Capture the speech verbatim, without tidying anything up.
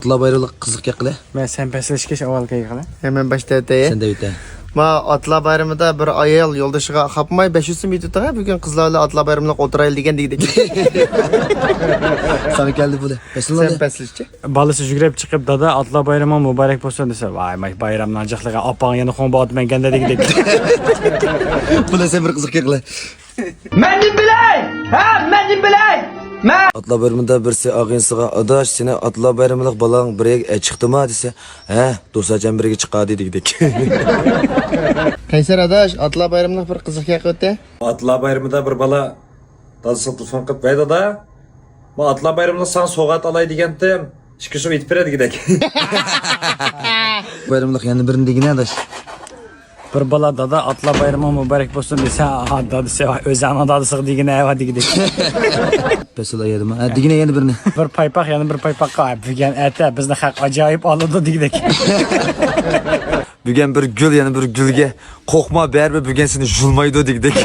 ئاتىلار بايرىمىغا قىزىق گەپ قىلە. مەن سەن پەسلەشكەچ ئاۋۋال گەپ قىلە. ھە، مەن باشتا ئۆتەي. سەن دە ئۆتە. ما ئاتىلار بايرىمىدا بىر ئايال يولدىشىغا خاپماي بەش يۈز سوم يېتىپتۇ، ھە، بۈگۈن قىزلار بىلەن ئاتىلار بايرىمىغا ئولتۇرايلى دېگەن دېگۈدەك. ساڭا كەلدى بۇ. سەن پەسلەشچى. بالىسى يۈگۈرۈپ چىقىپ، دادا، ئاتىلار بايرىمىڭ مۇبارەك بولسۇن دېسە، ۋاي ماي، بايرامنىڭ جىقلىقى، ئاپاڭ يەنە خۇڭ بولۇۋاتىمەن دېگۈدەك. بۇ سەن بىر قىزىق گەپ قىلە. مەن نېمە بىلەي؟ ھە، مەن نېمە بىلەي؟ مەن. ئاتىلار بايرىمىدا بىرسى ئاغىنىسىغا، ئاداش، سېنى ئاتىلار بايرىملىق بالاڭ بىرگە چىقتىما دېسە، ھە، دوستلارچە بىرگە چىقاردى دېگۈدەك. قەيسەر ئاداش، ئاتىلار بايرىملىق بىر قىزىق گەپ قىلدى. ئاتىلار بايرىمىدا بىر بالا دادىسىغا تېلېفون قىلىپ، ۋەي دادا، ما ئاتىلار بايرىملىق ساڭا سوۋغات ئالاي دېگەنتىم، ئىككى سوم ئېيتىپ بېرە دېگۈدەك. بايرىملىق يەنە بىرنى دېگىنە ئاداش. بىر بالا دادا ئاتىلار بايرىمىڭ مۇبارەك بولسۇن دېسە، ئاھا، دادىسى ئۆزىنىڭ دادىسىغا دېگىنە ۋە دېگۈدەك. پەسىل ئايادىما؟ ھە، دېگىنە يەنە بىرنى. بىر پايپاق يەنە بىر پايپاققا، بۈگۈن ئەتە بىزنى خەق ئاجايىپ ئالىدۇ دېگۈدەك. بۈگۈن بىر گۈل يەنە بىر گۈلگە، قورقما بەرىبىر بۈگۈن سېنى يۇلمايدۇ دېگۈدەك.